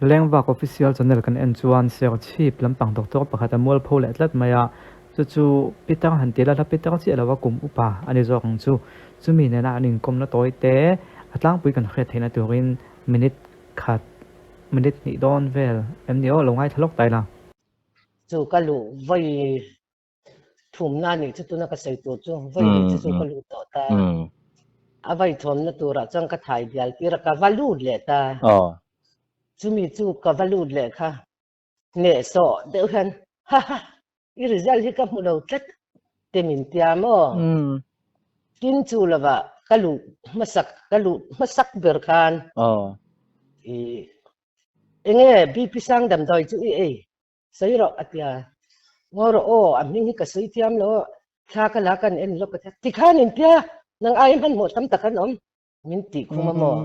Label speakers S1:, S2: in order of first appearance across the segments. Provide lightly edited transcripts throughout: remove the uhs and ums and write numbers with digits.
S1: Lengvak Official Channel kan en chuan Serchhip lampang doctor pakhat a mualpho leh tlat mai a, chu chu Pitar han ti la hla Pitar chiah lova kum upa a ni zawk ang chu. Chumi nena an inkawmna tawi te a tlangpui kan hriat theihna turin minute khat, minute hnih dawn vel em ni aw lo ngaithla lawk ta ila.
S2: Chu ka luh vawi thumna nih chu tuna ka sawi tur chu vawi hnih chu chu ka lut tawh ta. A vawi thawmna turah chuan ka thai bial tir a, ka va lut leh ta. Chumi chu ka va lut leh kha hnehsawh deuh hian ha ha i result hi ka hmu lo tlat te min tia maw? Tin chu lovah ka luh hmasak ka luh hmasak ber khan i enge BP sang damdawi chu i ei Sawi rawh a tia. Ngaw rawh aw, a hming hi ka sawi thiam lo, thla ka la kan en lawk a tia. Tikhan in tia, nang ai hmanhmawh tam tak an awm, min tih khum a maw?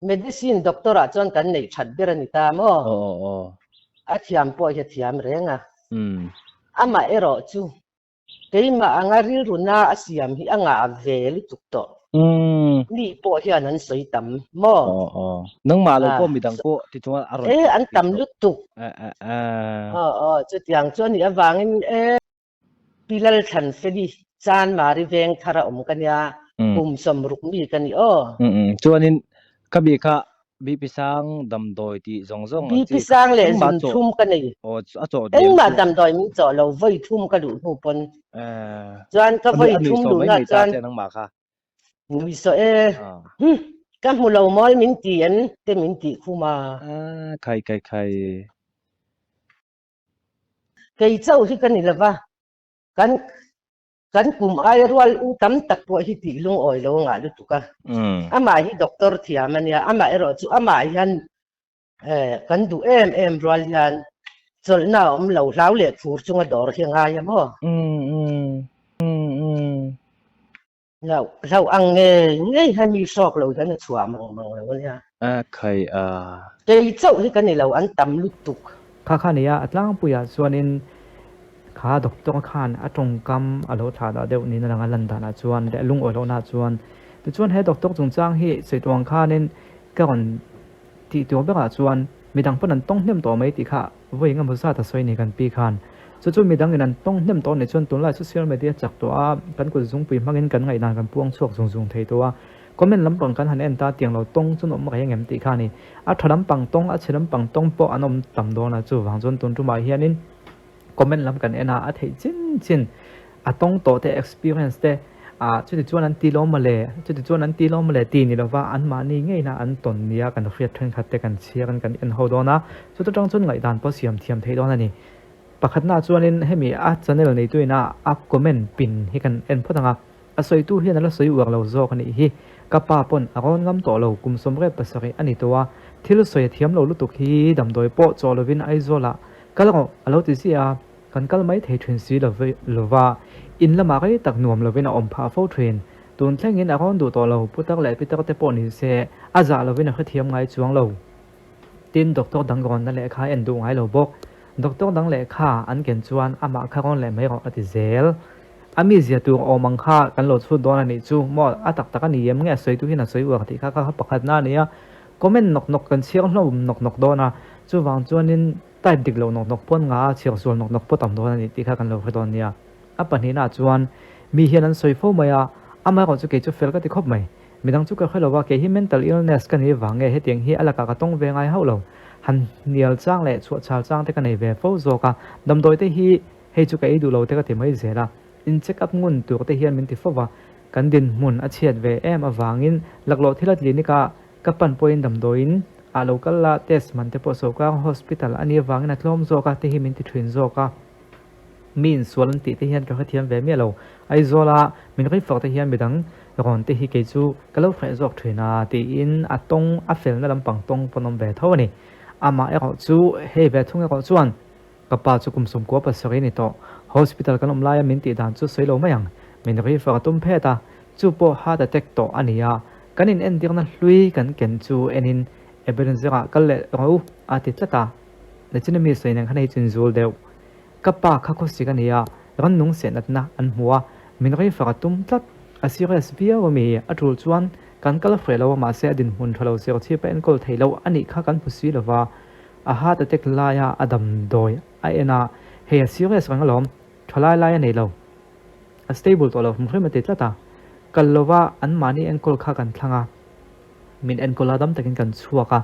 S2: Medicine doctor ah chuan kan neih that ber a ni ta maw? A thiam pawh hi a thiam reng a. Amah erawh chu Keimah anga rilru na a siam hi a ngah ve lutuk tawh. Mi pawh hian an sawi tam maw?
S3: Aw aw. Nangmah lo pawh midang pawh ti chuan a rawn
S2: E an tam lutuk. Aw aw chutiang chu a nih avangin e Pi Lalthlanfeli Chanmari veng thar a awm ka nia kum 60 mi ka ni aw.
S3: Chuanin ka mi kha BP sang damdawi tih zawng zawng ang
S2: chi. BP sang leh zun thum ka nei.
S3: Aw a chawh diam.
S2: Engmah damdawi min chawh lo vawi thum ka luh hnu pawn. Chuan ka vawi thum luh na chuan.
S3: Nangmah kha.
S2: Nui saw e. Hm ka hmu lo mawl min ti em te min tih khum a.
S3: Khai khai khai.
S2: Kei chauh hi ka ni lova. Kan Kan kum aia rual u tam tak pawh hi tih lungawi lo a ngah lutuk a. Amah hi doctor thiam a nia, amah erawh chu amah hian kan duh em em rual hian chawlhna a awm lo, hlau leh phur chunga dawr hi a ngai a maw? Hlau hlau ang ngei ngei hian mi hrawk lo hian a chhuah mang mang lo a nia.
S3: A khai a.
S2: Kei chauh hi ka ni lo, an tam lutuk.
S1: Kha kha nia, a tlangpuiah chuanin Kha doctor khan a tawngkam a lo thlah dah deuh niin a lang a, lan danah chuan leh a lungawi lohna chuan. Tichuan he doctor chungchang hi sawi tuang khanin ka rawn tih tur berah chuan midang pawn an tawng hnem tawh mai tih kha vawi engemaw zat a sawi ni kan pi khan. Chu chu midang in an tawng hnem tawh nih chuan tunlai social media chak tawh a, kan kut zungpui hmangin kan ngaihdan kan puang chhuak zung zung thei tawh a. Comment lampang kan han en ta tiang lo tawng chu an awm reng em tih kha a ni. A tha lampang tawng, a chhe lampang tawng pawh an awm tam dawn a, chuvang chuan tun tumah hianin Comment lam kan en a, a theih chin chin a tawng tawh te experience te ah chuti chuan an ti lo mawle, chuti chuan an ti lo mawle ti ni lova anmahni ngeina an tawn nia kan hriat thenkhat te kan chhiar in kan en ho dawn a, chuta tang chuan ngaihdan pawh siam thiam theih dawn a ni. Pakhatna chuanin hemi a channel neitu ina a comment pin hi kan en phawt ang a, a sawitu hian a la sawi uar lo zawk a nih hi. Ka pa pawn a rawn ngam tawh lo, kum 37 a ni tawh a, thil sawi a thiam lo lutuk hi damdawi pawh chawh lovin Aizawlah Kal rawh, a lo ti ziah a, kan kal mai thei thin si lova, in lamah rei tak nuam lovin a awm phah fo thin. Tun thlengin a rawn duh tawh lo, putar leh pitar te pawh ni se, a zah lovin a hrethiam ngai chuang lo. Tin, doctor dang rawnna lehkha a en duh ngai lo bawk. Doctor dang lehkha an ken chuan amah kha rawn leh mai rawh a ti zel. A mizia tur awm ang kha kan lo chhut dawn a nih chu maw, a tak tak a ni em nge a sawitu hian a sawi uar tih kha kha pakhatna a ni a. Comment nawk nawk kan chhiar hlawm nawk nawk dawn a, chuvang chuanin type dik loh nawk nawk pawn nga a chhiar sual nawk nawk pawh tam dawn a ni tih kha kan lo hre dawn nia. A pahnihnaah chuan mi hian an sawi fo mai a, amaherawh chu kei chu fel ka ti khawp mai. Midang chu ka hre lo a, kei hi mental illness ka nei vang nge hetiang hi a lakah ka tawng ve ngai hauh lo. Han hnial chang leh chhuah chhal chang te ka nei ve fo zawk a, damdawi te hi hei chu ka ei duh lo te ka ti mai zel a. In check up ngun tur te hian min ti fo va, kan dinhmun a chhiat ve em avangin laklawh thil a clinic a Ka pan pawhin damdawiin ah lo kal la, test man te pawh sawrkar hospital a nih avangin a tlawm zawk a, te hi min ti thin zawk a. Mi insual an tih te hian ka hrethiam ve miah lo. Aizawl a min refer te hian midang rawn te hi kei chu ka lo hreh zawk thin a, tiin a tawng a felna lampang tawng pawn awm ve tho a ni. Amah erawh chu hei ve thung erawh chuan ka pa chu kum 17 a ni tawh. Hospital kan awm laia min tih dan chu sawi lo mai ang. Min refer a tum phet a, chu pawh heart attack tawh a ni a. Kan in entirna hlui kan ken chu enin Ebenezer-ah kal leh rawh u a ti tlat a. Nichina mi sawi nen khan hei chu inzul deuh. Ka pa kha khawsik a ni a, rannung sehnatna an hmu a, min refer a tum tlat. A serious viau a mi, a tul chuan Kan kal hreh lo a, mahse a dinhmun tha lo Serchhip a enkawl thei lo a nih kha kan hmu si lova, a heart attack laia a damdawi a en a, hei a serious reng alawm, tha lai lai a nei lo, a stable tawh lo hmu hrim a ti tlat a, kal lova anmahni enkawl kha kan thlang a, min enkawl a dam takin kan chhuak a,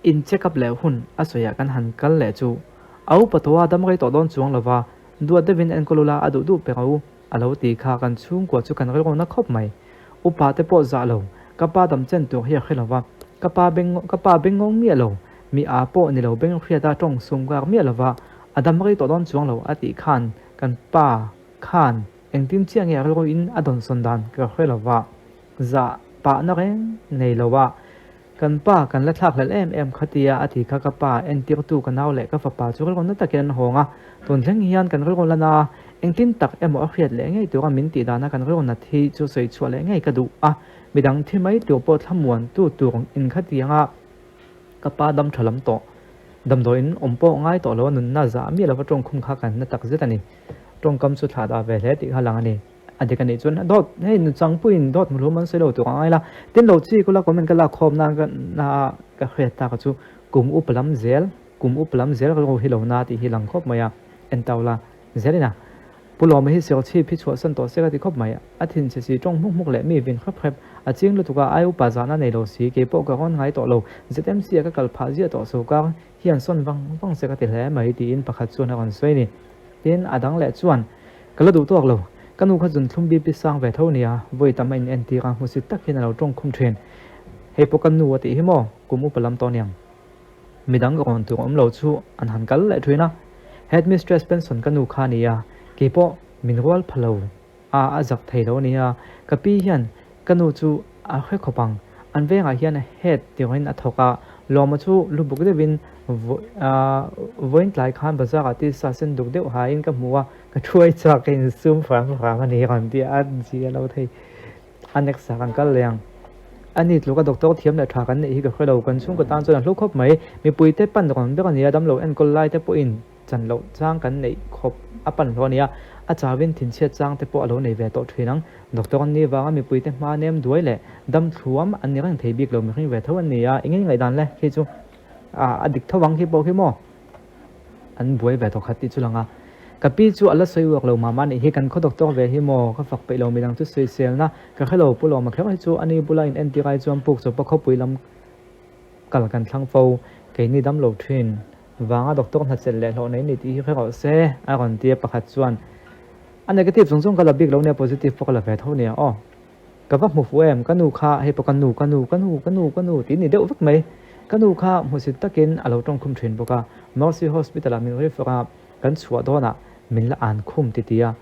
S1: in check up leh hun a sawiah kan han kal leh chu a upa tawh a dam rei tawh dawn chuang lova, duat deuhin enkawl ula a duh duh pek a u. A lo ti kha kan chhungkua chu kan rilru na khawp mai. Upa te pawh zah lo, ka pa dam chen tur hi a hre lo va, ka pa beng ka pa beng ngawng miah lo, mi a pawh ni lo beng hriat a tawng sum kar miah lo va, a dam rei tawh dawn chuang lo a tih khan kan pa khan engtin chiah nge a rilru in a dawnsawn dan ka hre lo va, zah pah na reng nei lo a. Kan pa kan la thlak hlelh em em khatia a ti kha ka pa entirtu ka nau leh ka fapa chu rilru na takin an hawng a, tun thleng hian kan rilru la na engtin tak emaw a hriat leh ngei tura min tih dana kan rilru nat hi chu sawi chhuah leh ngei ka duh a, midang thi mai tur pawh thlamuantu tur in khatianga ka pa dam tha lam tawh damdawiin awm pawh ngai tawh lo a nunna zah miah lova tawngkhum kha kan na tak zet a ni. Tawngkam chu thlah dah ve hle tih kha lang a ni. A dik a nih chuan dawt hei nuchangpuiin dawt hmuhlum an sawi lo tur ang ai la, tin lo chi kula comment ka lak khawm nan ka na a ka hriat tak a chu kum up lam zel kum up lam zel rilru hi lo na tih hi lang khawp mai a, en tau la zel in a Pu Lawma hi sir chhip hi chhuahsan tawh se ka ti khawp mai, a thinchhe si tawng hmuk hmuk leh mi vin hrep hrep a ching lutuk a ai upa zahna nei lo si kei pawh ka rawn ngai tawh lo ZMC a ka kal phah ziah tawh sawrkar hian sawn vang vang se ka ti hle mai tiin pakhat chuan a rawn sawi a ni. Tin, a dang leh chuan, Ka la duh tawk lo, ka nu kha zunthlum BP sang ve tho nia, vawi tam a in entir a, hmusit tak hian a lo tawng khum thin. Hei pawh ka nu a tih hi maw, kum upa lam tawh niang. Midang ka rawn tur awm lo chu an han kal leh thin a, Headmistress pension ka nu kha nia, keipawh min rual pha lo a, a zak thei lo nia, ka pi hian Ka nu chu a hre khawp ang. An vengah hian head tirin a thawk a, Lawma chu lu buk deuhin vawiin tlai khan bazar ah tisa sen duk deuh hain ka hmu a, ka thuai chak ka insum hram hram a ni rawn ti a, a zia lo thei. A next ah kan kal leh ang. A ni tluka doctor thiam leh tha kan neih hi ka hre lo, kan chhungkaw tan chuan a hlu khawp mai. Mipuite pan rawn ber a nia, damlo enkawl lai te pawhin Chan loh chang kan neih khawp a pan hlawh a nia, a chauin thinchhiat chang te pawh a lo nei ve tawh thin ang. Doctor an nih vanga mipuite hma nem duai leh dam thluam an ni reng thei bik lo mihring ve tho an ni a, engin ngaihdan le khi chu a dik tho ang khi pawh khi maw an buai ve tawh khat tih chu lang a. Ka pi chu a la sawi uak lo mah mah nih hi kan khaw doctor ve hi maw ka fak peih lo midang chu sawiselna ka hre lo Pu Lawma kher hi chu ani bula in entir ai chuan puk chawpa khawpui lam kal kan thlang fo, keini dam lo thin. Vanga doctor hna chelh leh hlawh nei ni tih hi hre rawh se, a rawn ti a pakhat chuan a negative chung chung ka la bik lo nia positive pawh ka la ve tho nia aw. Ka va hmu fuh em, ka nu kha hei pawh ka nu ka nu ka nu ka nu ka nu tih ni deuh vek mai. Ka nu kha hmusit takin a lo tawngkhum thin bawk a, Mercy Hospital ah min refer a, kan chhuah dawnah min la an khum ti ti a.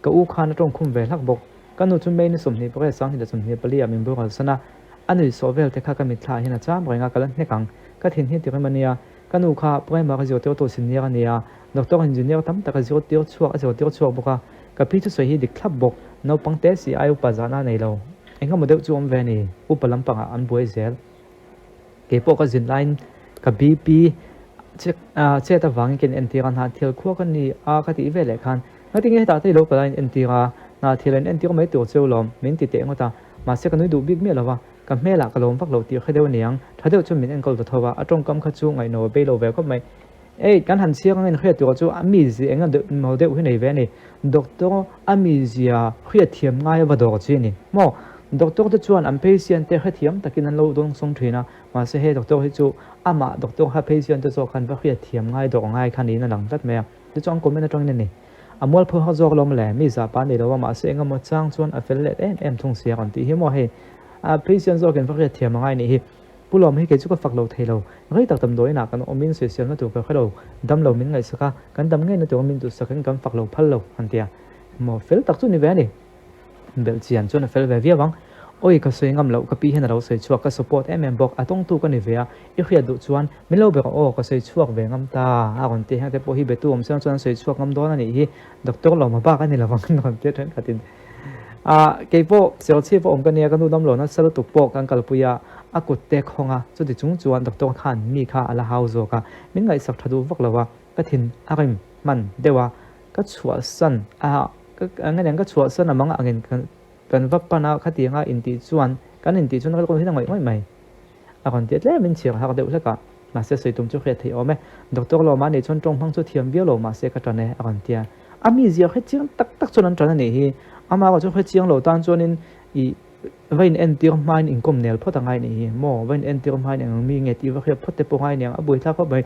S1: Ka u khan a tawngkhum ve hlak bawk. Ka nu chu May ni 28 2024 ah min boral san a, a nuihsawh vel te kha ka mitthla ah hian a cham reng a, ka la hnek ang. Ka thin hi tirem a nia, ka nu kha primary zirtirtu senior a nia, doctor engineer tam tak a zirtir chhuak a zirtir chhuak bawk a, ka pi thusawi hi dik thlap bawk, naupang te si ai upa zahna a nei lo, engemaw deuh chu awm ve a ni, upa lampangah an buai zel. Keipawh ka zin laiin ka BP check chet avangin ka inentir a, hnahthil khua ka ni a ka tih veleh khan ngatinge hetah te i lo kal a inentir a, hnahthil an entir mai tur cheu lawm min ti teh ngawt a, mahse ka nui duh bik miah lo va. Ka hmelah ka lawm vak lo tih hre deuh aniang, tha deuh chuan min enkawl ta tho a, a tawngkam kha chu ngaihno a bei lo ve khawp mai. Ei, kan han chhiar angin hriat tur chu a mizia eng a maw deuh hi nei ve a ni. Doctor a mizia hriatthiam ngai a va dawr chi a ni maw? Doctor te chuan an patient te hrethiam takin an lo dawngsawng thin a, mahse he doctor hi chu amah doctor kha patient te zawk khan va hriatthiam ngai dawr ngai kha niin a lang tlat mai a, tichuan comment atangin a ni. A mualpho har zawk lawm le, mi zah pa nei lo a, mahse eng emaw chang chuan a fel let em em thung sia rawn tih hi maw hei. A patient zawkin va hriat thiam angai nih hi. Pu Lawm hi kei chu ka fak lo thei lo. Rei tak damdawiin ah kan awmin sawiselna tur ka hre lo. Dam lo min ngaihsak a, kan dam ngei na tur min duhsakin kan fak lo phal lo han tia. Maw fel tak chu ni ve a ni. Belh chian chuan a fel ve viau ang. Awi ka sawi ngam loh ka pi hian a lo sawi chhuak ka support em em bawk a tawngtu ka ni ve a i hriat duh chuan min lo ber aw ka sawi chhuak ve ngam ta a rawn ti heng te pawh hi betu awm siang chuan an sawi chhuak ngam dawn a nih hi doctor Lawma bak a ni lovang an rawn ti a thenkhatin a keipawh Serchhip a awm ka nia ka nu damlo nasa lutuk pawh kan kalpui a a kut te khawng a chuti chung chuan doctor khan mi kha a la hau zawk a min ngaihsak tha duh vak lo a ka thin a rim hman deuh a ka chhuahsan a ka nge niang ka chhuahsan a mang angin kan va pan a khatianga intih chuan. Kan intih chuan kal hi a ngawih ngawih mai. A rawn ti a tlemin chhir a hak deuh hlek a, mahse sawi tum chu hriat theih awm e. Doctor Lawma nih chuan tawng hmang chu thiam viau lo mahse ka tan e a rawn ti a. A mizia hre chiang tak tak chuan an tan a nih hi. Amah erawh chu hre chiang lo tan chuanin i va in entir hmain inkawm nel phawt a ngai nih hi. Maw va in entir hmain eng ang mi nge tih va hriat phawt te pawh ngai aniang a buaithlak khawp mai.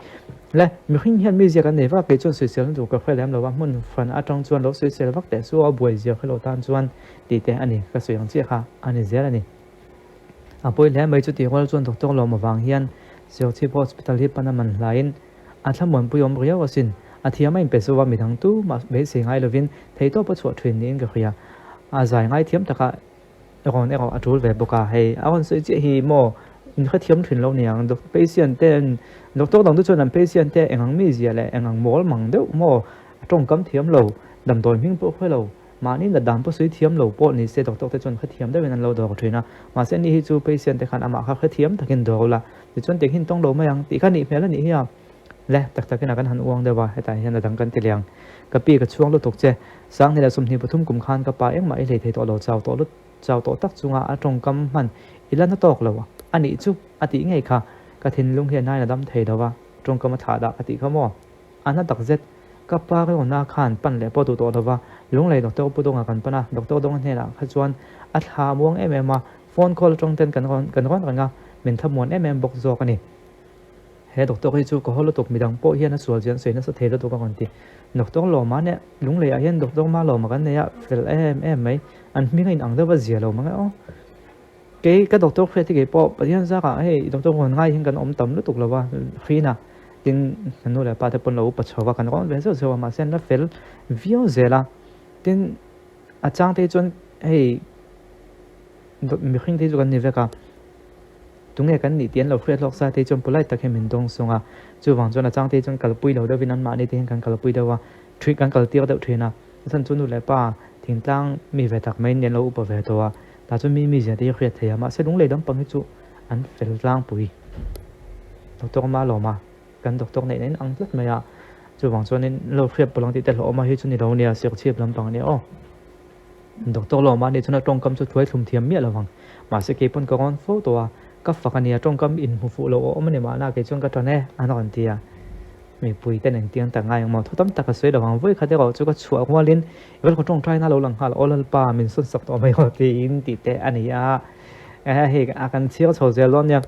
S1: Le mihring hian mizia kan nei vak a, kei chuan sawiselna tur ka hre lem lo a, hmun hran atang chuan lo sawisel vak teh su a buaizia hre lo tan chuan tih te a ni ka sawi ang chiah kha a ni zel a ni. A pawi hle mai chutih rual chuan Doctor Lawm avang hian Serchhip Hospital hi pan a man hlaiin a thlamuanpui awm riau asin. A thiam a inpe zo a, midang tu mah beisei ngai lovin theihtawp a chhuah thin niin ka hria. A zai ngai thiam takah rawn erawh a tul ve bawk a, hei a rawn sawi chiah hi maw inhrethiam thin lo niang. Patient ten Doctor dang te chuan an patient te eng ang mizia leh eng ang mawl mang deuh maw a tawngkam thiam lo, damdawi hming pawh hre lo. Mahni nat dan pawh sawi thiam lo pawh ni se doctor te chuan hrethiam deuhin an lo dawr thin a, mahse ani hi chu patient te khan amah kha hrethiam takin dawr ula, tichuan tiang hin tawng lo mai ang tih kha nih hmel a nih hi a. Le, tak takin a kan han uang deuh a, hetah hian a dang kan ti liang. Ka pi ka chhuang lutuk che, Sanghni leh 23 kum khan ka pa engmah i hlei thei tawh lo chau tawh lut chau tawh tak chunga a tawngkam hman i la na tawk lo a nih chu a tih ngei kha, ka thinlung hi a nain a dam thei lo a, tawngkam a thlah dah ka tih kha maw? A na tak zet. Ka pa Rona khan pan leh pawh duh tawh lova, Lunglei Doctor Pu Dawnga kan pan a, Doctor Dawnga hnenah kha chuan a thla muang em em a, phone call atang ten kan rawn kan rawn reng a, min thla muan em em bawk zawk a ni. He doctor hi chu ka haw lutuk, midang pawh hian a sual chian sawi nasa thei lutuk a rawn ti. Doctor Lawma nia, Lungleiah hian Doctor Malawma kan nei a, fel em em mai, an hming a inang deuh a zia lo mang e aw. Kei ka doctor hriat hi kei pawh Pathian zaka hei doctor rawn ngai hian kan awm tam lutuk lo va hrin a, tin kan nu leh pa te pawn lo upa chho va kan rawn ve zeuh zeuh a mahse an la fel viau zel a, tin a chang te hi chuan hei mihring te hi chu kan ni vek a, tunge kan nih tih an lo hriat lawk sa te hi chuan polite tak hian min dawng sung a, chuvang chuan a chang te hi chuan kalpui lo deuhin anmahni te hian kan kalpui deuh a, kan kaltir deuh thin a. A chhan chu nu leh pa thingtlang mi ve tak mai nen lo upa ve tawh a, tah chuan mi mizia te hi hriat thei a, mahse lunglei lampang hi chu an fel tlangpui. Doctor mah lawm a, kan doctor neih na in ang tlat mai a, chuvang chuanin lo hriat pawh lang tih te hlawh awm a hi chu ni lo nia, serchhip lampang a nia aw. Doctor lawm a nih chuan a tawngkam chu thuai thlum thiam miah lovang, mahse keipawn ka rawn fo tawh a, ka fak a nia, tawngkam inhmu fuh loh a awm a ni mahna kei chuan ka tan e an rawn ti a. Mipui ten engtiang tak ngai ang maw? Thu tam tak a sawi lo ang. Vawi khat erawh chu ka chhuah rualin i val khaw tawngtaina lo lang nghal aw Lalpa min sawn sak tawh mai aw tiin tih te a ni a. Hei a kan chhiar chho zel dawn nia.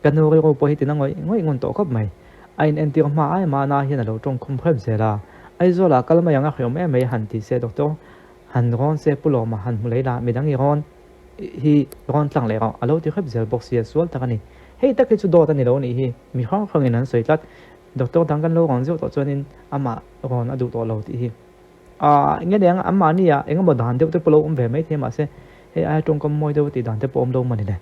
S1: Ka nu rilru pawh hi tina ngawih ngawih ngun tawh khawp mai. A in entir hma ai mahna hian a lo tawng khum hrep zel a. Aizawl ah kal mai ang a hreawm em mai han ti se doctor han rawn se Pu Lawma han hmu lei la midang i rawn hi rawn tlang leh rawh a lo ti hrep zel bawk sia sual tak a ni. Hei tak hi chu dawt a ni lo nih hi mi hrang hrangin an sawi tlat. Doctor dang kan lo rawn zeuh tawh chuanin amah rawn a duh tawh lo tih hi ah enge eng anmahni ah eng emaw dan deuh te pawh lo awm ve maithei mahse hei aia tawngkam mawi deuh tih dan te pawh awm lo mawni le.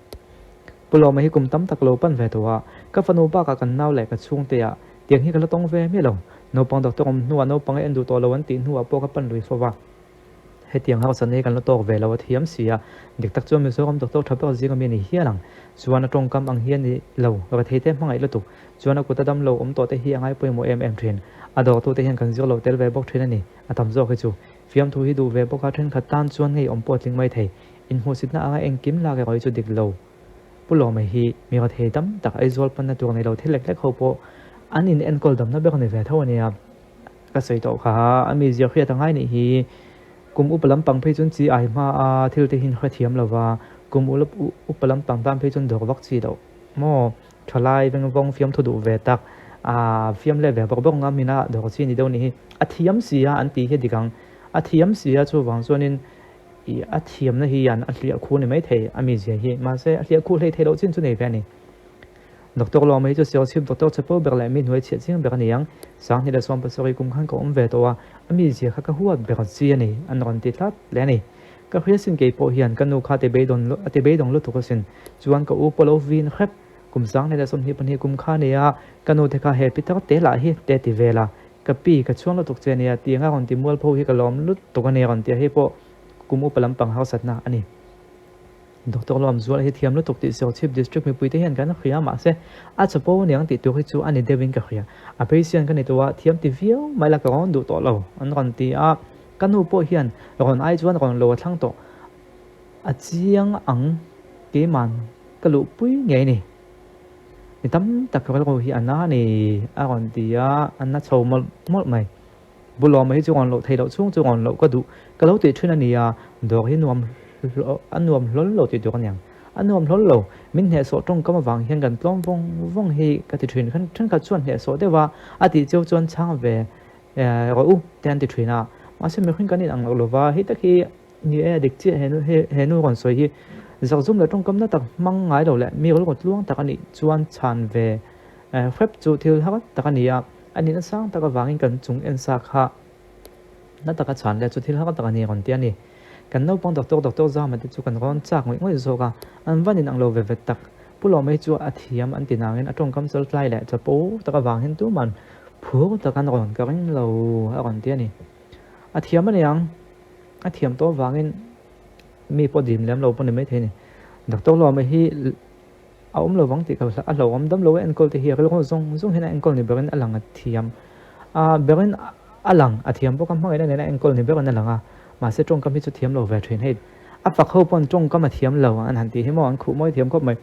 S1: Pu Lawma hi kum tam tak lo pan ve tawh a, ka fanu bakah kan nau leh ka chhungte ah tiang hi ka la tawng ve miah lo. Naupang doctor awm hnuah naupang a en duh tawh lo an tih hnuah pawh ka pan lui fo va. Hetiang hausakna hi kan la tawk ve lo a thiam si a, dik tak chuan Mizoram doctor tha ber zinga mi a ni hial ang. Chuan a tawngkam ang hi a ni lo, rethei te hmangaih lutuk. Chuan a kuta dam lo awm tawh te hi a ngai pawimawh em em thin. A dawrtu te hian kan zir lo tel ve bawk thin a ni, a tam zawk hi chu. Fiamthu hi duh ve bawk a, thenkhat tan chuan ngei awm pawh a tling mai thei. Inhmuhsitna anga engkim lak erawh hi chu dik lo. Pu Lawma hi mi rethei tam tak Aizawl panna tur nei lo thil lek lek ho pawh an in enkawl damna ber a ni ve tho a nia. Ka sawi tawh kha, a mi zir hriat a ngai nih hi. Kum upa lampang phei chuan chi ai hma a thil te hian hrethiam lo va, kum upa lampang tan phei chuan dawr vak chi loh maw? Thalai vengvawng fiamthu duh ve tak, aa fiam let ve bawk bawk ngam ina dawr chi ni deuh nih hi. A thiam si a an tih hi a dik ang. A thiam si a chuvang chuanin ih a thiamna hi an a hliah khu ni maithei a mizia hi. Mahse a hliah khu hlei theih loh chin chu nei ve a ni. Doctor Lawma hi chu Sialchhip Doctor Chapo ber leh mi hnuai chhiah chiang ber a ni ang. 2017 kum khan ka awm ve tawh a, a mizia kha ka huat ber chi a ni, an rawn ti tlat hle a ni. Ka hria sin kei pawh hian ka nu kha a ti beidawng lutuk asin. Chuan ka u pawh lo vin hrep. Kum 2022 kum kha nia, ka nu te kha he pi tak te lah hi te ti vel a. Ka pi, ka chhuang lutuk che nia, tiang a rawn ti mualpho hi ka lawm lutuk a ni a rawn ti a, hei pawh kum upa lampang harsatna a ni. Doctor Lawmzuala hi thiam lutuk tih Serchhip District mipuite hian kan hria mahse a chapo aniang tih tur hi chu a ni deuhin ka hria. A patient ka ni tawh a, thiam ti viau mai la ka rawn duh tawh lo an rawn ti a, ka nu pawh hian rawn ai chuan rawn lo a thlang tawh a chiang ang. Keiman ka luhpui ngei ni. Mi tam tak rilru hi a na ni a rawn ti a, a na chho mawlh mawlh mai. Bulawma hi chu rawn loh theih loh chhung chu rawn loh ka duh ka lo tih thin a ni a, dawr hi nuam a nuam hlawl lo tih tur a niang. A nuam hlawl lo, min hnehsawh tawngkam avang hian kan tlawm vawng vawng hi ka ti thin. Thenkhat chuan hnehsawh deuh a, a tih cheu chuan chhang ve rawh u te an ti thin a. Mahse mihring kan inang loh lova, hei tak hi Ni e, dik chiah he nu he nu rawn sawi hi zakzum leh tawngkam na tak hmang ngai lo leh mi rilru tluang tak a nih chuan chhan ve hrep chu thil har tak a ni a, a nihna sang tak avangin kan chung en sa kha na taka chhan leh chu thil har tak a ni rawn ti a ni. Kan naupang doctor doctor Zama te chu kan rawn chak ngawih ngawih zawk a, an van inang lo ve vet tak. Pu Lawma hi chu a thiam an ti nangin a tawngkam chaltlai leh chapo tak avang hian tuman phur tak an rawn ka ring lo a rawn ti a ni. A thiam a niang. A thiam tawh avangin mi pawh dim lem lo pawh ni maithei a ni. Doctor Lawma hi a awm lo vang tih ka a hlauhawm dam lo a enkawl te hi a rilru zawng zawng hian a enkawl ni berin a lang a thiam a berin a lang a thiam bawk a hmangaihna nena enkawl ni berin a lang a mahse tawngkam hi chu thiam lo ve thin hei a fak ho pawn tawngkam a thiam lo an han tih hi maw an khuh mawi thiam khawp mai.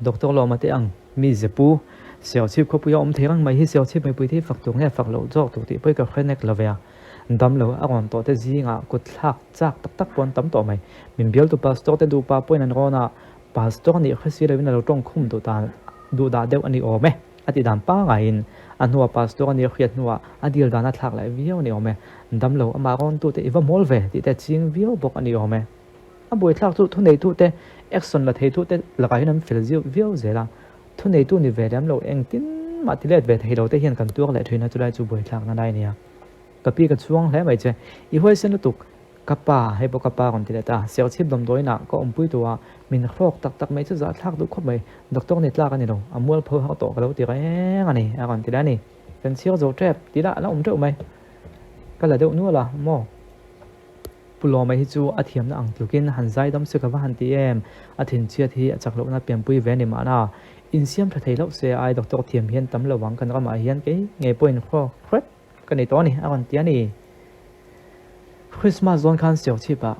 S1: Doctor Lawma te ang mi Zepu Siauchhip khawpuia awm thei reng mai hi Siauchhip mipui te hi fak tur nge fak loh zawk tur tih pawh hi ka hre nek lo ve a. Dam lo a rawn tawh te zingah kut thlak chak tak tak pawh an tam tawh mai. Min bialtu Pastor te duhpa pawhin an rawn a, Pastor nih hre si loin a lo tawng khum duh dan duh dah deuh a ni awm e a tih dan pangaiin a hnuah Pastor a nih hriat hnuah a dil dan a thlak leh viau a ni awm e. Dam lo amah rawn tute i va mawl ve tih te a ching viau bawk a ni awm e. A buaithlak chu thuneitute action la theitute lakah hian an fel ziau viau zel a, thuneitu ni ve lem lo engtin mah ti let ve thei lo te hian kan tuak leh thin a, chulai chu buaithlakna lai a nia. Ka pi ka chhuang hle mai che, i huaisen lutuk, ka pa, hei pawh ka pa rawn ti leh ta, Serchhip damdawiinah ka awmpui tawh a, min hrawk tak tak mai chu zahthlak duh khawp mai, doctor ni tlak a ni lo, a mualpho har tawh ka lo ti reng a ni, a rawn ti leh a ni. Kan chhiar zo tep ti lah a la awm teuh mai, ka la deuh nual a maw? Pu Lawma hi chu a thiamna ang tlukin han zaidam se ka va han ti em! A thinchhiat hi a chak lohna pianpui ve a ni mahna. Insiam tha thei hlauh se ai doctor thiam hian tam lo ang kan ramah hian kei ngei pawhin hrawk hrep ka nei tawh a ni a rawn ti a ni. Christmas dawn khan Serchhip ah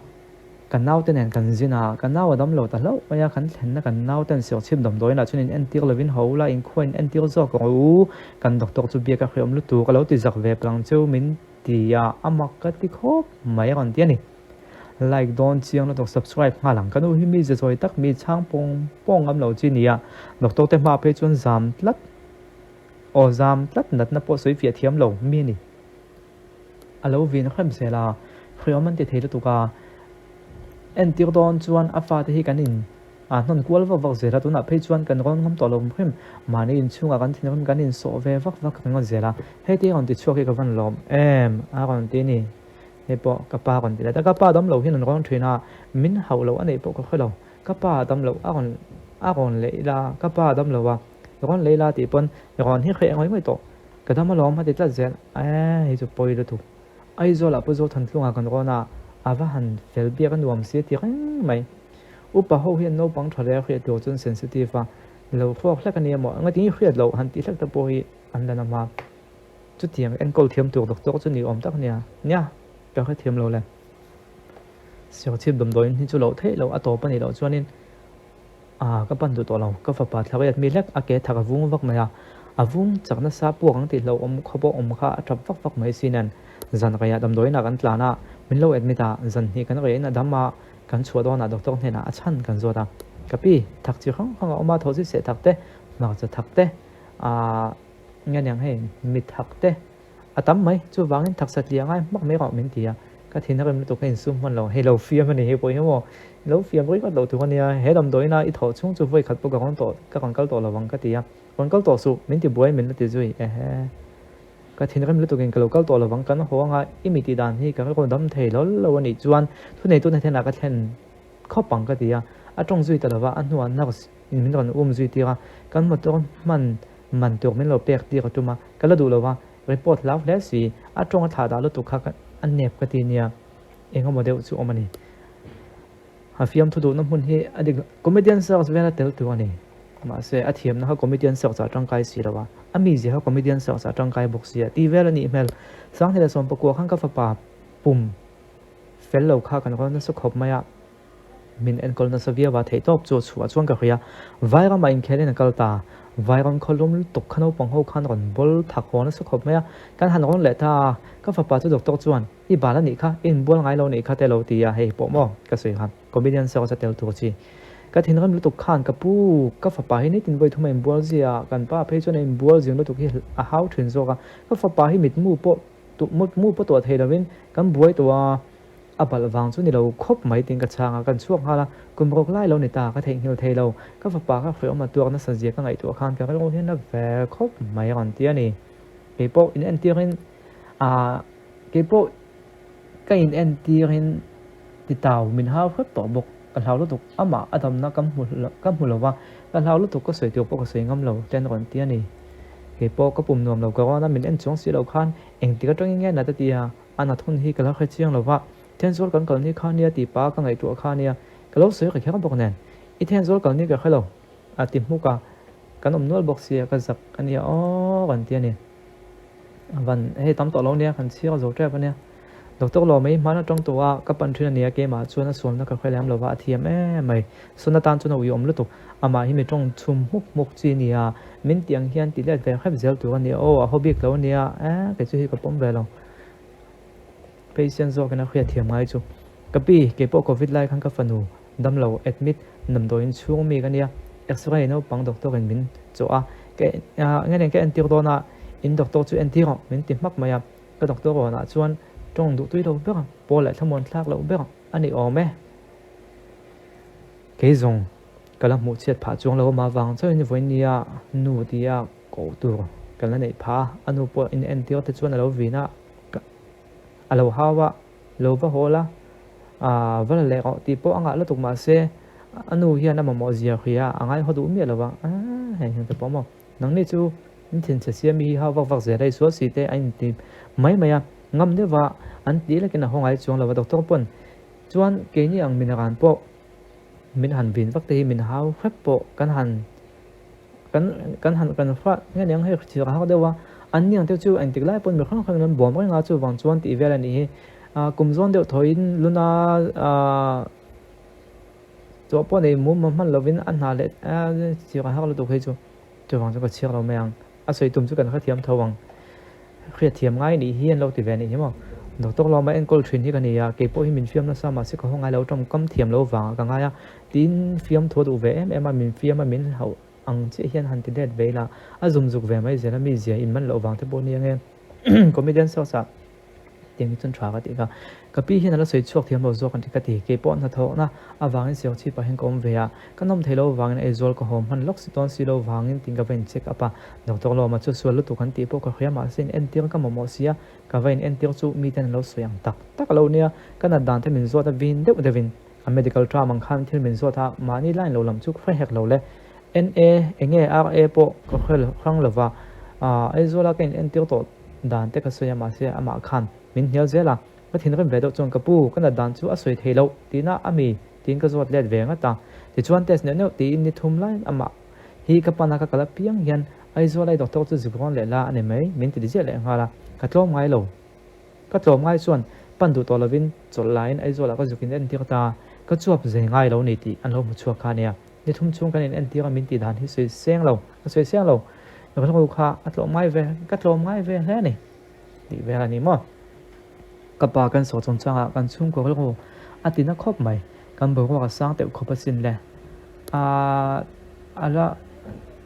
S1: ka naute nen kan zin a, ka nau a dam lo ta hlauh mai a, kan thlenna kan nauten Serchhip damdawiin ah chuan in entir lovin ho ula inkhua in entir zawk rawh u, kan doctor chu biak a hreawm lutuk a lo ti zak ve palang cheu min Ti a, a mak ka ti khawp mai a rawn ti a ni. Like dawn chiang lutuk subscribe nghal ang. Ka nu hi mi ze zawi tak mi chhang pawng pawng ngam lo chi nia. Doctor te hma phei chuan zam tlat aw zam tlat natna pawh sawi fiah thiam lo mi a ni. A lo vin hrem zel a, hriawm an ti thei lutuk a. Entir dawn chuan a fate hi kan in A hnawn kual vak vak zel a, tunah phei chuan kan rawn ngam tawh lo hrim. Mahni inchhungah kan thinrim kan insawh ve vak vak ringawt zel a, heti rawn ti chhuak hi ka van lawm em a rawn ti ni. Hei pawh ka pa rawn ti let a, ka pa dam lo hian an rawn thin a, min hauh loh a neih pawh ka hre lo. Ka pa dam loh a rawn a rawn leh ila, ka pa dam lo a rawn leh ila tih pawn rawn hi hreh ngawih ngawih tawh. Ka dam alawm a ti tlat zel, e hei chu pawi lutuk. Aizawlah Pu Zothantlunga kan rawn a, a va han fel biak a nuam si a ti reng mai. Upa ho hian naupang tha rel hriat tur chuan sensitive a lo hrawk hlek a nia maw? Engati hriat loh han tih hlek te pawh hi an la na hma. Chutiang enkawl thiam tur doctor chu ni awm tak a nia. Nia, ka hrethiam lo le. Serchhip damdawiin hi chu loh theih loh a tawp a nih loh chuanin Ah, ka pan duh tawh lo. Ka fapa thlariat mi hlek a ke thak a vung vak mai a. A vung chak nasa puak ang tih hlauhawm khaw pawh awm kha a tap vak vak mai si nen. Zan reiah damdawiinah kan tlan a, min lo admit a, zan hnih kan reihin a dam a, kan chhuah dawnah doctor hnenah a chhan kan zawt a. Ka pi, thak chi hrang hrang a awm a, thawhzit seh thak te, hmarcha thak te, ah, nge niang hei, mit thak te, A tam mai, chuvangin taksa tliah ngai hmak mai rawh min ti a, ka thin a rem lutuk ka insum hman lo, hei lo fiam a ni hei pawh hi maw, lo fiam ringawt loh tur a nia, he damdawiina i thawh chhung chu vawi khat pawh ka rawn tawh, ka rawn kal tawh lo ang ka ti a, rawn kal tawh suh, min ti buai min la ti zui, ehe. Ka thin rem lutukin ka lo kal tawh lo ang, kan haw anga i mi tih dan hi ka rawn dam thei hlawl lo a nih chuan thuneitu na thenah ka thlen khawp ang ka ti a, a tawng zui ta lova, a hnuah nurse in min rawn um zui tir a, kan motor hman Man tur min lo pek tir a tum a, ka la duh lo a, report hlau hle si, a tawng a thlah dah lutuk kha a nep ka ti nia, engemaw deuh chu awm a ni. A fiamthu duhna hmun hi a dik lo, comedian search vel a tel tur a ni, mahse a thiamna kha comedian search ah tangkai si lo a, a mizia kha comedian search ah tangkai bawk si a tih vel a nih hmel. Sanghnih leh Sawmpakua khan ka fapa pum fel lo kha kan rawn nasa khawp mai a. Min enkawl nasa viau a, theihtawp chu a chhuah chuan ka hria. Vairamah inkhelin a kal ta. Vairam khaw lum lutuk kha naupang ho khan rawn bawl thak haw nasa khawp mai a. Kan han rawn leh ta a, ka fapa chu doctor chuan, I bal a nih kha, i inbual ngai lo nih kha te lo ti a, hei pawh maw ka sawi khan comedian search a tel tur chi. Ka thinrim lutuk khan ka pu, ka fapa hi nitin vawi thum a inbual zia a, kan pa phei chuan a inbual zing lutuk hi a hau thin zawk a, ka fapa hi mitmu pawh mutmu pawh tuah thei lovin kan buai tawh a, A balh vang chu ni lo khawp mai tiin ka chhang a, kan chhuak nghal a, kum rawk lai lo ni ta, ka theihnghilh thei lo, ka fapa ka hriawm a tuak nasa zia ka ngaihtuah khan ka rilru hian a ve khawp mai a rawn ti a ni. Keipawh in entirin ah keipawh ka in entirin titau min hau hrep tawh bawk, ka hlau lutuk, amah a damna ka hmu ka hmu lo va, ka hlau lutuk ka sawi tur pawh ka sawi ngam lo te an rawn ti a ni. Keipawh ka pum nuam lo ka rawn a, min en chuang si lo khan engtik atangin nge nat a ti a, A nat hun hi ka la hre chiang lo va, Thenzawl kan kal ni kha nia tih pa ka ngaihtuah kha nia, ka lo sawi kher bawk nen. I Thenzawl kal ni ka hre lo, a ti hmuk a, kan awm nual bawk sia ka zak a nia aw kan ti a ni. A van hei tam tawh lo nia, kan chhiar zo tep a nia. Doctor Lawmei hman atang tawh a, ka pan thin a nia keimah chuan a sualna ka hre lem lo va, a thiam em mai. Sawn atan chuan a uiawm lutuk, amah hi mi tawng chhum hmuk hmuk chi nia, min tih ang hian ti let ve hrep zel tur a nia aw, a haw bik lo a nia, eh kei chu hi ka pawm ve lo. Patient zawkin a hriat thiam ngai chu. Ka pi, kei pawh covid lai khan ka fanu damlo admit damdawiin chhung mi ka nia, x-ray naupang doctor in min chawh a, ka nge nen ka entir dawn a, in doctor chu entir rawh min ti hmak mai a, ka doctor rawnah chuan tawng duh tui lo ber, pawl leh thlamuan thlak loh ber a ni awm e. Kei zawng ka la hmuh chhiat phah chuang lo amah vang chauhin vawinia nu tia koh tur ka la neih phah a, a nu pawh in entir te chuan a lo vin a, a lo hau a, lo va haw la, aah va la leh rawh tih pawh a ngah lutuk mahse a nu hian a mamawh zia hria a ngaihhaw duh miah lo va, aah heng heng te pawh maw nangni chu in thinchhe siam mi hi hau vak vak zel a i sual si te a inti mai mai a, ngam deuh va an tih lekin a haw ngai chuang lo va doctor pawn Chuan keini ang min ran pawh min han vin vak te hi min hau hrep pawh kan han kan kan han kan hra nge niang hei chhir a har deuh a, an ni ang te chu engtik lai pawn mi hrang hrang in an bawm reng a chuvang chuan tih vel a nih hi. Ah kum zawn deuh thaw in luna ah chawh pawh nei mum hman lovin a hna leh chhir a har lutuk hei chu chuvang chuan ka chhir lo mai ang. A sawi tum chu kan hrethiam tho ang. Hriatthiam ngai nih hi an lo ti ve anih hi maw. Doctor Lawma enkawl thin hi ka ni a, keipawh hi min fiam nasa mahse ka haw ngai lo tawngkam thiam lo vangah ka ngai a, tiin fiam thu a duh ve em em a, min fiam a min hlauh ang chiah hian han ti let ve ila a zum zuk ve mai zel a, mi zia in man loh vang te pawh nia nge comedian source ah. Tiang hi chuan tha ka tih kha. Ka pi hian a la sawi chhuak thiam lo zawk an ti ka ti. Kei pawh hnathawhna avangin siau chhipah hian ka awm ve a, ka nawm thei lo avangin Aizawl ka haw hman lawk si tawn si lo vangin tiin ka va in check up a. Doctor Lawma chu sual lutuk an tih pawh ka hria mahse in entir ka mamawh si a, ka va in entir chu miten an lo sawi ang tak tak lo nia. Ka nat dan te min zawt a vin deuh deuhin a medical term ang khan thil min zawt a, mahni line lo lam chu ka hre hek lo le. NA enge RA pawh ka hre hrang lova, Aizawla ka in entir tawh dan te ka sawi a mahse amah khan min hnial zel a, ka thinrim ve deuh chuan ka pu ka nat dan chu a sawi thei loh tihna a mi tiin ka zawt let ve ngat a, tichuan test neuh neuh tiin ni thum laiin amah hi ka pan a ka kal apiang hian Aizawl ai doctor chu zuk rawn leh la a ni mai min ti ziah leh nghal a, ka tlawm ngai lo. Ka tlawm ngai chuan pan duh tawh lovin chawlh laiin Aizawlah ka zuk in entir ta, ka chuap zei ngai lo ni tih an lo hmu chhuak kha a nia. Ni thum chung kan in entir a min tih dan hi sawi seng lo, ka sawi seng lo. Rilru kha a tlawm ngai ve, ka tlawm ngai ve hle a ni tih vel a ni maw. Ka pa kan saw chungchangah kan chhungkaw rilru a ti na khawp mai, kan boruak a sang teuh khawp asin le. Aaa a la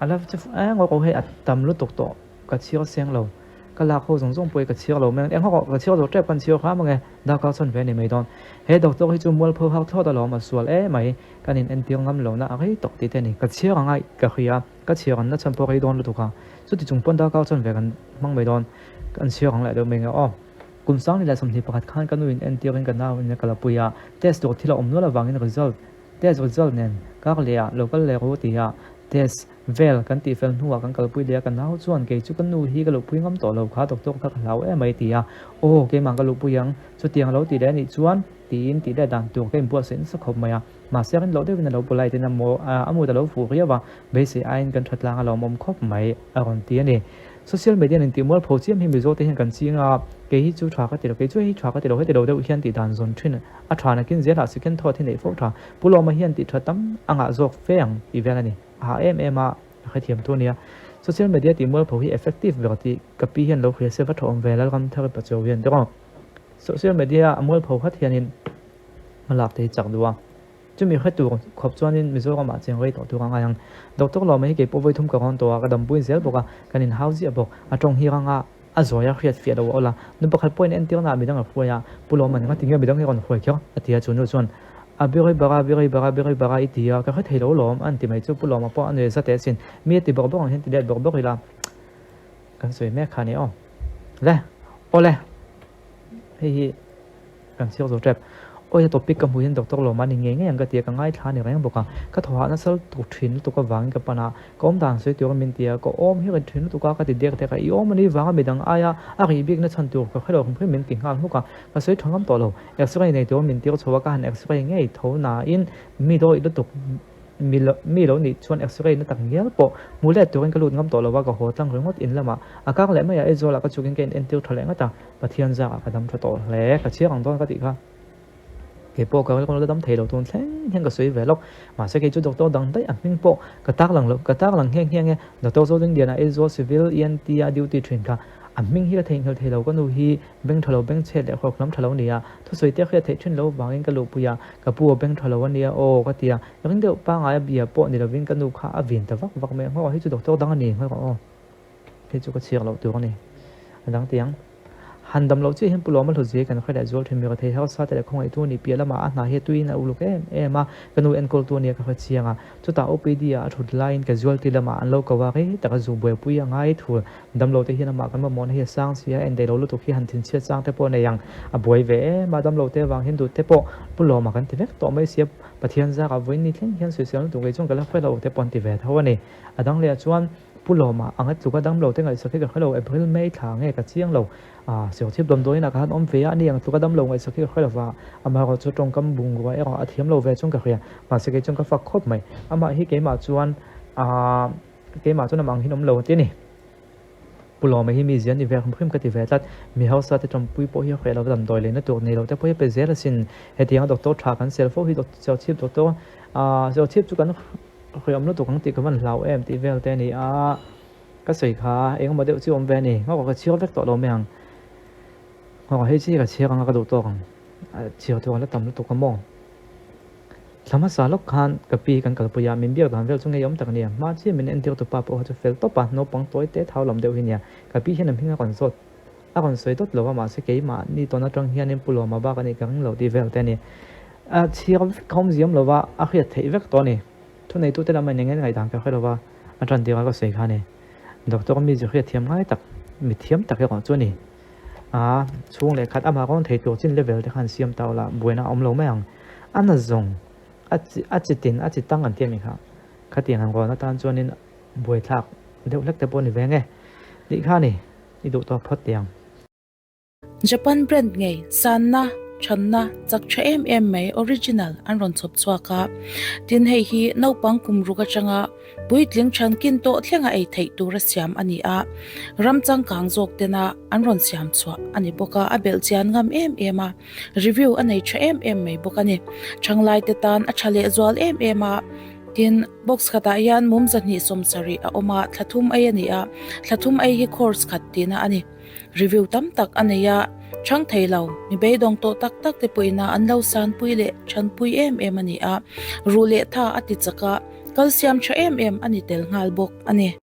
S1: a la eng rawh hei a tam lutuk tawh ka chhiar seng lo. Ka lak ho zawng zawng pawh hi ka chhiar lo mai ang, eng rawh ka chhiar zo tep kan chhiar hram ange, darkar chhawn ve a ni mai dawn. He doctor hi chu mualpho har thlawt alawm a sual em mai, kan in entir ngam lo na a rei tawk tih te a ni. Ka chhiar ang a, ka hria, ka chhiar ang na chhan pawh a rei dawn lutuk a, chuti chung pawn darkar chhawn ve kan hmang mai dawn, kan chhiar ang leh deuh mai nge aw. Kum 2021 khan ka nu in entir in ka nau in ka la pui a, test tur thil a awm nual avangin result, test result nen kar leh ah lo kal leh ru ti a, test Vel, kan tih fel hnuah kan kalpui leh a, ka nau chuan kei chu ka nu hi ka luhpui ngam tawh lo kha doctor kha ka hlau em mai ti a, aw keimah ka luhpui ang, chutiang a lo ti leh a nih chuan tiin tih leh dan tur ka inbuatsaih nasa khawp mai a, mahse rin loh deuhin a lo polite in a maw a mut a lo fuh riau a, beisei aiin kan tha tlang a lawmawm khawp mai a rawn ti a ni. Social media nen tih mualpho chiam hi Mizo te hian kan ching a, kei hi chu tha ka ti lo, kei chu hei hi tha ka ti lo, heti lo deuh hian tih dan zawn thin a tha nakin zelah second thought hi neih fo tha. Pu Lawma hian tih tha tam a ngah zawk fe ang tih vel a ni. A hah em em a, a hrethiam tu a nia. Social media tih mualpho hi effective ber tih ka pi hian lo hria se va tha awm ve Lalramthari Pachuau hian tiraw. Social media a mualpho khat hianin hmalak te hi chak duh a. Chumi hre tur khawp chuanin Mizoramah cheng rei tawh tur a ngai ang. Doctor Lawma hi kei pawh vawi thum ka rawn tawh a, ka dampui zel bawk a, kan inhau ziah bawk. A tawng hi ranga a zawi a hriat fiah lo a awl a. Nu pakhat pawhin entirnaah midang a hruai a, Pu Lawma ni ngatinge midang hi rawn hruai kher? a ti a, chu nu chuan, A biri bara, biri bara, biri bara i ti a, ka hre thei lo lawm, an ti mai chu Pu Lawma pawh a nuai za teh asin. Mi a ti bawrh bawrh ang hian ti let bawrh bawrh ila kan sawi mek kha a ni aw. Le, awle, hei hi. Kan chhiar zo tep. Awi a topic ka hmuh hian Doctor Lawma ni ngei ngei ang ka ti a, ka ngaithla a ni reng bawk a. Ka thaw hah nasa lutuk thin lutuk avangin ka pan a, ka awm dan sawi turin min ti a, ka awm hi ri thin lutuk a, ka ti dek dek a, i awm a ni vanga midang aia a rih bikna chhan tur ka hrelo hrim hrim min ti nghal hmuk a, ka sawi tha ngam tawh lo. X-ray nei turin min tir chho a, ka han X-ray ngei tho nain mi dawi lutuk Mi lo mi lo nih chuan x-ray na tak ngial pawh hmu let turin ka lut ngam tawh lo a, ka haw tlang ringawt in lamah a kang leh mai a, Aizawl ah ka chukin ka in entir tha leh ngat a, Pathian zak ah ka dam tha tawh hle, ka chhiar ang dawn ka tih kha. Kei pawh ka rilru la dam thei lo tun thleng hian ka sawi ve lawk, mahse kei chu doctor dang daih a hming pawh ka tak lang lo, ka tak lang nghe nghe nge, Doctor Zodingdiana Aizawl Civil ENT a duty thin kha a hming hi ka theihnghilh thei lo, ka nu hi beng tha lo beng chhet leh hrawk lam tha lo nia, thusawi te hriat theih thin lo vangin ka luhpui a, ka pu a beng tha lo a nia aw ka ti a, ring deuh pangai a bia pawh ni lovin ka nu kha a vin ta vak vak mai a, nghawk hei chu doctor dang a ni nghawk aw hei chu ka chhiar loh tur a ni a dang tiang. Han dam loh chiah hian Pu Lawma Hlawtzia kan hre leh zual thin mi rethei harsa te leh khawngaihtu a nih piah lamah a hna hi a tuiin a uluk em em a, ka nu enkawltu a nia ka hre chiang a, chutah OPD ah a thut laiin casualty lamah an lo ko a, rei taka zu buaipui a ngai thul. Damlo te hian amah kan mamawhna hi a sang si a, en daih lo lutuk hi han thinchhiat chang te pawh a nei ang. A buai ve em a, damlo te avang hian duh te pawh Pu Lawma kan ti vek tawh mai sia, Pathian zakah vawiin ni thleng hian sawisel lutuk ei chuan ka la hre lo te pawh an ti ve tho a ni. A dang leh ah chuan Pu Lawma anga tluka damlo te ngaihsak hi ka hre lo, April, May thla nge ka chiang lo. Aa, Serchhip damdawiin ah ka han awm ve a, ani ang tluka damlo ngaihsak hi ka hre lo va, amaherawh chu tawngkam bungrua erawh a thiam lo ve chuan ka hria, mahse kei chuan ka fak khawp mai. Amah hi keimah chuan aa. Keimah chuan amah ang hian awm lo ti a ni. Pu Lawma hi mi zian ni ve hrim hrim ka ti ve tlat. Mi hausa te tawmpui pawh hi a hreh lo va, damdawi leina tur nei lo te pawh hi a pe zel asin. Hetianga doctor tha kan sel fo hi Serchhip doctor aah Serchhip chu kan hreh awm lutuk ang tih ka van hlau em tih vel te a ni a. Ka sawi kha engemaw deuh chu awm ve a ni. Nghawk ka chhiar vek tawh lo mai ang. Nghawk hei chi ka chhiar anga ka duh tawk ang. Chhiar tur a la tam lutuk a maw. Thla hmasa lawk khan ka pi kan kalpui a, min biak dan vel chu ngeiawm tak a nia. Hma chiah min entir tu pa pawh kha chu fel tawp a, naupang tawi te thau lam deuh hi nia. Ka pi hian a hming a rawn zawt, a rawn sawi dawt lo a, mahse keimah ni tawn atang hianin Pu Lawma bak a nih ka ring lo tih vel te a ni. A chhiar vek a awm ziam lo va, a hriat theih vek tawh a ni. Thuneitute lam a ineng en ngaihdan ka hre lo va, a tan tirah ka sawi kha a ni. Doctor mi chu hriat thiam ngai tak, mi thiam tak erawh chu a ni. A chhung leh khat amah rawn thei tur chin level te khan siam ta ula buaina a awm lo mai ang. A na zawng a chi a chi tin a chi tang an ti a mi kha. Khatiang han rawn atan chuanin buaithlak deuh hlek te pawh a ni ve nge. Tih kha a ni, i duh tawk phawt tih ang.
S4: Japan brand ngei sanna, thanna, chak tha em em mai original an rawn chhawp chhuak a. Tin hei hi naupang kum ruk atanga Puitling thankin tawh thlenga ei theih tura siam a ni a, ram changkang zawk tena an rawn siam chhuah a ni bawk a, a belh chian ngam em em a, review a nei tha em em mai bawk a ni. Thanglaite tan a tha leh zual em em a, tin box khatah hian mum 270 a awm a, thla thum ei a ni a, thla thum ei hi course khat tihna a ni. Review tam tak a nei a, chhang thei lo, mi beidawng tawh tak tak te pawhin a an lo sanpui leh thanpui em em a ni a, ruh leh tha a ti chak a, Kalsiam tha em em a ni tel nghal bawk a ni.